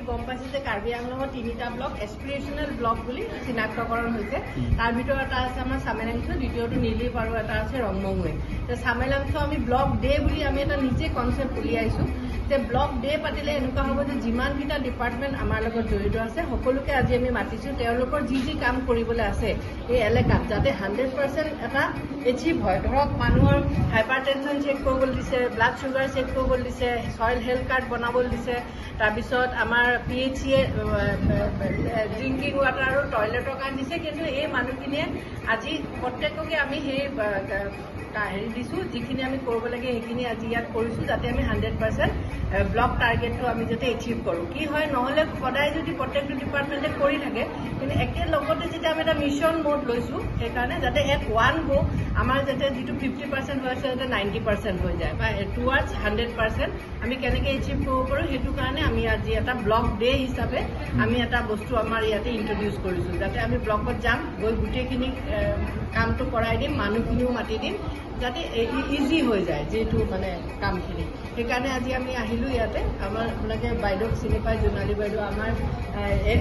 গম পাইছে যে কাৰ্বি আংলঙৰ 3টা ব্লক এছপিৰেশ্যনেল ব্লক বুলি চিনাক্তকৰণ হৈছে। তাৰ ভিতৰত এটা আছে আমাৰ চামেলাংছ, দ্বিতীয়টো নীলিপ আৰু এটা আছে ৰংমংৱে। চামেলাংছ আমি ব্লক ডে বুলি আমি এটা নিজে কনচেপ্ট উলিয়াইছো যে ব্লক ডে পাতিলে এনেকুৱা হ'ব যে যিমানকেইটা ডিপাৰ্টমেণ্ট আমাৰ লগত জড়িত আছে সকলোকে আজি আমি মাতিছোঁ, তেওঁলোকৰ যি যি কাম কৰিবলৈ আছে এই এলেকাত যাতে 100% এটা এচিভ হয়। ধৰক মানুহৰ হাইপাৰ টেনশ্যন চেক কৰিবলৈ দিছে, ব্লাড চুগাৰ চেক কৰিবলৈ দিছে, চইল হেল্থ কাৰ্ড বনাবলৈ দিছে, তাৰপিছত আমাৰ পি এইচ চিয়ে ড্ৰিংকিং ৱাটাৰ আৰু টয়লেটৰ কাৰণে দিছে। কিন্তু এই মানুহখিনিয়ে আজি প্ৰত্যেককে আমি সেই হেৰি দিছোঁ, যিখিনি আমি কৰিব লাগে সেইখিনি আজি ইয়াত কৰিছোঁ, যাতে আমি 100% ব্লক টাৰ্গেটটো আমি যাতে এচিভ কৰোঁ। কি হয়, নহ'লে সদায় যদি প্ৰত্যেকটো ডিপাৰ্টমেণ্টে কৰি থাকে, কিন্তু একেলগতে যেতিয়া আমি এটা মিছন মোড লৈছোঁ, সেইকাৰণে যাতে এট ওৱান গ' আমাৰ যাতে যিটো 50% হৈ আছে যাতে 90% হৈ যায় বা টুৱাৰ্ডছ 100% আমি কেনেকৈ এচিভ কৰিব পাৰোঁ, সেইটো কাৰণে আমি আজি এটা ব্লক ডে হিচাপে আমি এটা বস্তু আমাৰ ইয়াতে ইণ্ট্ৰডিউচ কৰিছোঁ, যাতে আমি ব্লকত যাম, গৈ গোটেইখিনি কামটো কৰাই দিম, মানুহখিনিও মাতি দিম, যাতে ইজি হৈ যায় যিটো মানে কামখিনি। সেইকাৰণে আজি আমি আহিলোঁ ইয়াতে। আমাৰ আপোনালোকে বাইদেউক চিনি পায়, জোনালী বাইদেউ আমাৰ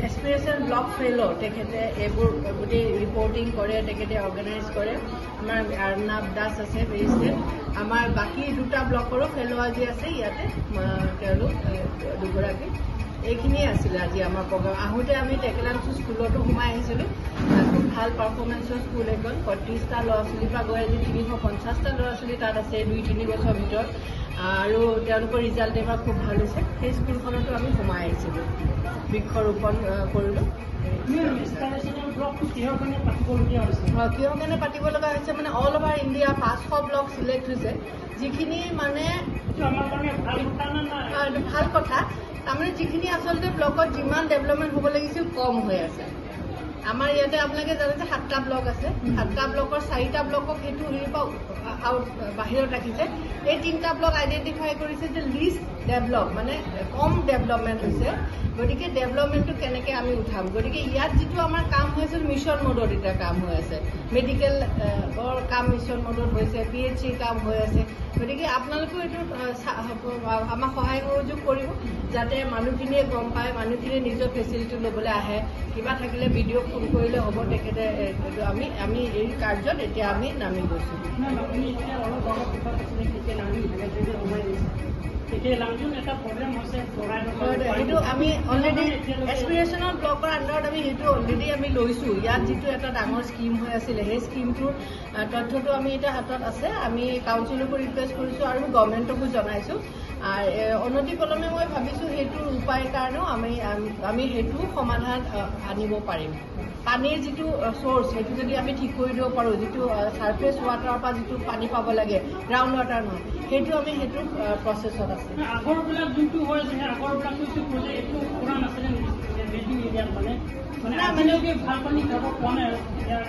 এছপিৰেশ্যন ব্লক ফেল', তেখেতে এইবোৰ গোটেই ৰিপৰ্টিং কৰে, তেখেতে অৰ্গেনাইজ কৰে। আমাৰ অৰ্ণৱ দাস আছে বেৰিষ্টাৰ, আমাৰ বাকী 2টা ব্লকৰো ফেল' আজি আছে ইয়াতে, তেওঁলোক দুগৰাকী। এইখিনিয়ে আছিলে আজি আমাৰ প্ৰগ্ৰাম। আহোঁতে আমি টেকেলাংচু স্কুলতো সোমাই আহিছিলোঁ, খুব ভাল পাৰফৰ্মেঞ্চৰ স্কুল এখন। 35টা ল'ৰা ছোৱালীৰ পৰা গৈ আজি 350টা ল'ৰা ছোৱালী তাত আছে 2-3 বছৰৰ ভিতৰত, আৰু তেওঁলোকৰ ৰিজাল্ট এইবাৰ খুব ভাল হৈছে। সেই স্কুলখনতো আমি সোমাই আহিছিলোঁ, বৃক্ষৰোপণ কৰিলোঁ। কিহৰ কাৰণে পাতিব লগা হৈছে মানে all over India 500 block select হৈছে, যিখিনি মানে ভাল কথা। তাৰমানে যিখিনি আচলতে ব্লকত যিমান ডেভেলপমেণ্ট হ'ব লাগিছিল কম হৈ আছে। আমাৰ ইয়াতে আপোনালোকে জানে যে 7টা ব্লক আছে, 7টা ব্লকৰ 4টা ব্লকক সেইটো হেৰিৰ পৰা আউট বাহিৰত ৰাখিছে। এই 3টা ব্লক আইডেণ্টিফাই কৰিছে যে লিষ্ট ডেভেলপ মানে কম ডেভেলপমেণ্ট হৈছে, গতিকে ডেভেলপমেণ্টটো কেনেকৈ আমি উঠাম। গতিকে ইয়াত যিটো আমাৰ কাম হৈছিল মিছন মোডত এতিয়া কাম হৈ আছে, মেডিকেলৰ কাম মিছন মোডত হৈছে, পি এইচ চিৰ কাম হৈ আছে। গতিকে আপোনালোকেও এইটো আমাক সহায় সহযোগ কৰিব, যাতে মানুহখিনিয়ে গম পায়, মানুহখিনিয়ে নিজৰ ফেচিলিটি ল'বলৈ আহে। কিবা থাকিলে ভিডিঅ' ফোন কৰিলে হ'ব, তেখেতে এইটো আমি আমি এই কাৰ্যত এতিয়া আমি নামি গৈছোঁ। সেইটো আমি অলৰেডি এছপিৰেশ্যনেল ব্লকৰ আণ্ডাৰত আমি সেইটো অলৰেডি আমি লৈছোঁ। ইয়াত যিটো এটা ডাঙৰ স্কীম হৈ আছিলে, সেই স্কীমটোৰ তথ্যটো আমি এতিয়া হাতত আছে। আমি কাউন্সিলকো ৰিকুৱেষ্ট কৰিছোঁ আৰু গভৰ্ণমেণ্টকো জনাইছোঁ। অনতিপলমে মই ভাবিছোঁ সেইটোৰ উপায় কাৰণেও আমি আমি সেইটো সমাধান আনিব পাৰিম। পানীৰ যিটো চ'ৰ্চ সেইটো যদি আমি ঠিক কৰি দিব পাৰোঁ, যিটো ছাৰফেচ ৱাটাৰৰ পৰা যিটো পানী পাব লাগে, গ্ৰাউণ্ড ৱাটাৰ নহয়, সেইটো আমি সেইটো প্ৰচেছত আছে।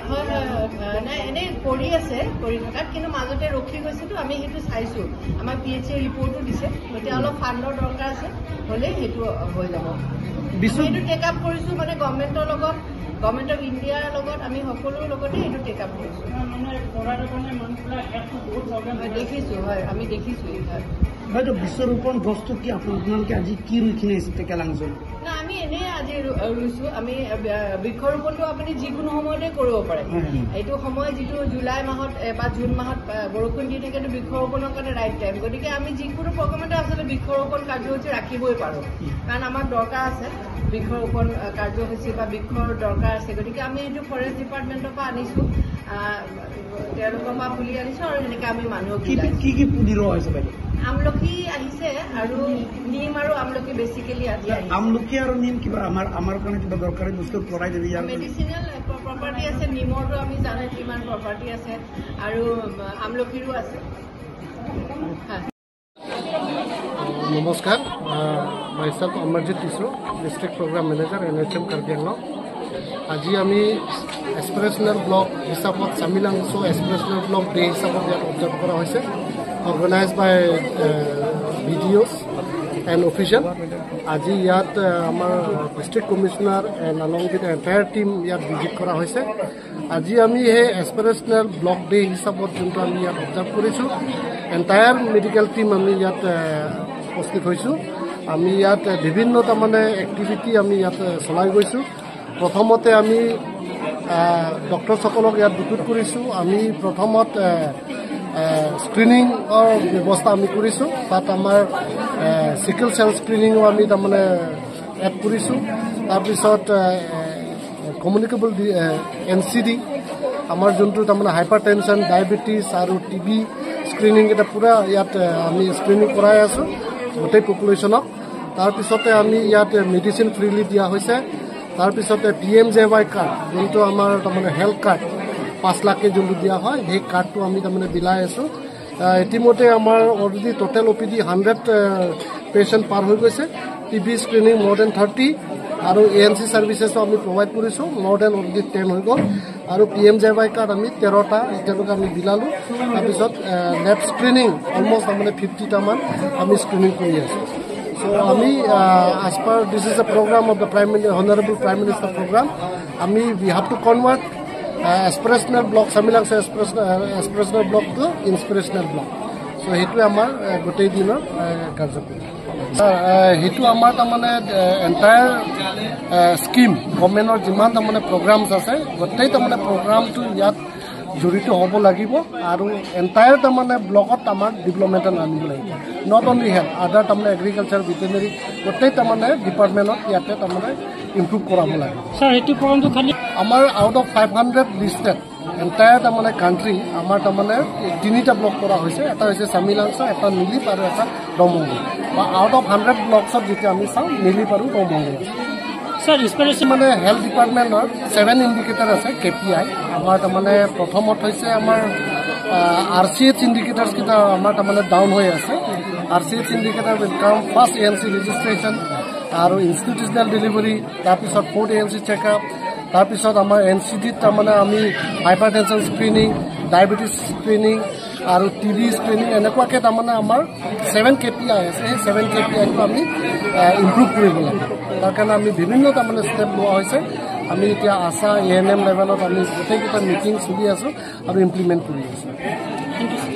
হয় হয় হয়, নাই এনেই কৰি আছে, কৰি থকাত কিন্তু মাজতে ৰখি গৈছেতো, আমি সেইটো চাইছোঁ। আমাৰ পি এইচ এ ৰিপৰ্টো দিছে, এতিয়া অলপ ফাণ্ডৰ দৰকাৰ আছে, হ'লেই সেইটো হৈ যাব। সেইটো টেক আপ কৰিছোঁ মানে গভৰ্ণমেণ্টৰ লগত, গভৰ্ণমেণ্ট অফ ইণ্ডিয়াৰ লগত, আমি সকলোৰ লগতে এইটো টেক আপ কৰিছোঁ। দেখিছোঁ, হয় আমি দেখিছোঁ। হয়তো বৃক্ষৰোপণ গছটো কি আপোনালোকে আজি কি ৰুই কিনে আহিছে টেকেলাংচুত? না, আমি এনেই আজি ৰুইছোঁ। আমি বৃক্ষৰোপণটো আপুনি যিকোনো সময়তে কৰিব পাৰে। এইটো সময় যিটো জুলাই মাহত বা জুন মাহত বৰষুণ দি থাকে, বৃক্ষৰোপণৰ কাৰণে ৰাইট টাইম। গতিকে আমি যিকোনো প্ৰগ্ৰামতে আচলতে বৃক্ষৰোপণ কাৰ্যসূচী ৰাখিবই পাৰোঁ, কাৰণ আমাক দৰকাৰ আছে বৃক্ষৰোপণ কাৰ্যসূচী বা বৃক্ষৰ দৰকাৰ আছে। গতিকে আমি এইটো ফৰেষ্ট ডিপাৰ্টমেণ্টৰ পৰা আনিছোঁ, তেওঁলোকৰ পৰা পুলি আনিছোঁ আৰু সেনেকৈ আমি মানুহক কি কি পুলি ৰোৱা হৈছে বাইদেউ? আমলখি আহিছে আৰু নিম আৰু আমলখি বেচিকেলি আজি আহিছে। আমলখি আৰু নিম কিবা আমাৰ আমাৰ কাৰণে কিবা দৰকাৰী বস্তু পৰাই দিবি? মেডিচিনেল প্ৰপাৰ্টি আছে নিমৰটো, আমি জানে কিমান প্ৰপাৰ্টি আছে, আৰু আমলখিৰো আছে। নমস্কাৰ, myself Amarjit Tisro, district programme manager NHM Karbi Anglong. আজি আমি এছপিৰেশ্যনেল ব্লক হিচাপত চামিলাংছ' এছপিৰেশ্যনেল ব্লক ডে হিচাপত ইয়াত অবজাৰ্ভ কৰা হৈছে, organise by BDOs and official. আজি ইয়াত আমাৰ district commissioner and along with entire team ইয়াত ভিজিট কৰা হৈছে। আজি আমি সেই এছপিৰেশ্যনেল ব্লক ডে হিচাপত যোনটো আমি ইয়াত অবজাৰ্ভ কৰিছোঁ, এণ্টায়াৰ মেডিকেল টীম আমি ইয়াত উপস্থিত হৈছোঁ। আমি ইয়াত বিভিন্ন তাৰমানে এক্টিভিটি আমি ইয়াত চলাই গৈছোঁ। প্ৰথমতে আমি ডক্টৰসকলক ইয়াত ৰিক্ৰুট কৰিছোঁ। আমি প্ৰথমত স্ক্ৰিনিঙৰ ব্যৱস্থা আমি কৰিছোঁ। তাত আমাৰ চিকেল চেল স্ক্ৰিনিঙো আমি তাৰমানে এড কৰিছোঁ। তাৰপিছত কমিউনিকেবল NCD, আমাৰ যোনটো তাৰমানে হাইপাৰ টেনশ্যন, ডায়েবেটিছ আৰু টিবি স্ক্ৰিনিং এটা পূৰা ইয়াত আমি স্ক্ৰিনিং কৰাই আছোঁ গোটেই পপুলেশ্যনক। তাৰপিছতে আমি ইয়াত মেডিচিন ফ্ৰীলি দিয়া হৈছে। তাৰপিছতে PMJY card, যোনটো আমাৰ তাৰমানে হেল্থ কাৰ্ড 5 লাখকৈ যোনটো দিয়া হয়, সেই কাৰ্ডটো আমি তাৰমানে বিলাই আছোঁ। ইতিমধ্যে আমাৰ already total OPD 100 patient পাৰ হৈ গৈছে। টিবি স্ক্ৰিনিং মোৰ then 30 আৰু ANC ছাৰ্ভিচেছো আমি প্ৰভাইড কৰিছোঁ, মোৰ then already 10 হৈ গ'ল। আৰু PMJY card আমি 13টা এতিয়ালৈকে আমি বিলালোঁ। তাৰপিছত লেব স্ক্ৰিনিং অলমষ্ট তাৰমানে 50টামান আমি স্ক্ৰিনিং কৰি আছোঁ। চ' আমি as per this is a program of the Prime Honourable Prime Minister program, আমি we have to convert aspirational block, Samilangso aspirational block to inspirational block. So সেইটোৱে আমাৰ গোটেই দিনৰ কাৰ্যক্ৰম। সেইটো আমাৰ তাৰমানে এণ্টায়াৰ স্কিম, গভমেণ্টৰ যিমান তাৰমানে প্ৰগ্ৰামছ আছে, গোটেই তাৰমানে প্ৰগ্ৰামটো ইয়াত জড়িত হ'ব লাগিব আৰু এণ্টায়াৰ তাৰমানে ব্লকত আমাৰ ডেভেলপমেণ্ট আনিব লাগিব। Not only health, আদাৰ তাৰমানে এগ্ৰিকালচাৰ, ভেটেনেৰী, গোটেই তাৰমানে ডিপাৰ্টমেণ্টত ইয়াতে তাৰমানে ইম্প্ৰুভ কৰাব লাগিব। ছাৰ, সেইটো প্ৰগ্ৰামটো খালি আমাৰ out of 500 listed entire তাৰমানে কাণ্ট্ৰি, আমাৰ তাৰমানে তিনিটা ব্লক কৰা হৈছে। এটা হৈছে চামিলাংছ, এটা নীলিপ আৰু এটা ৰমংগুৰি। বা আউট অফ 100 ব্লকছত যেতিয়া আমি চাওঁ, নীলিপ আৰু ৰমংগুৰি আছে। ছাৰ, ইনস্পিৰেশ্যন মানে হেল্থ ডিপাৰ্টমেণ্টৰ 7 ইণ্ডিকেটৰ আছে KPI। আমাৰ তাৰমানে প্ৰথমত হৈছে আমাৰ RCH ইণ্ডিকেটাৰ্ছকেইটা আমাৰ তাৰমানে ডাউন হৈ আছে। RCH indicator will come first ANC registration আৰু ইনষ্টিটিউচনেল ডেলিভাৰী, তাৰপিছত ফ'ৰ্থ ANC checkup, তাৰপিছত আমাৰ NCDত তাৰমানে আমি hyper tension screening, diabetes screening আৰু টিবি স্ক্ৰিনিং, এনেকুৱাকৈ তাৰমানে আমাৰ 7 KPI আছে। সেই 7 KPIটো আমি ইম্প্ৰুভ কৰিব লাগে। তাৰ কাৰণে আমি বিভিন্ন তাৰমানে ষ্টেপ লোৱা হৈছে। আমি এতিয়া আশা, ANM লেভেলত আমি গোটেইকেইটা মিটিং চলি আছোঁ আৰু ইমপ্লিমেণ্ট কৰি আছোঁ। Thank you.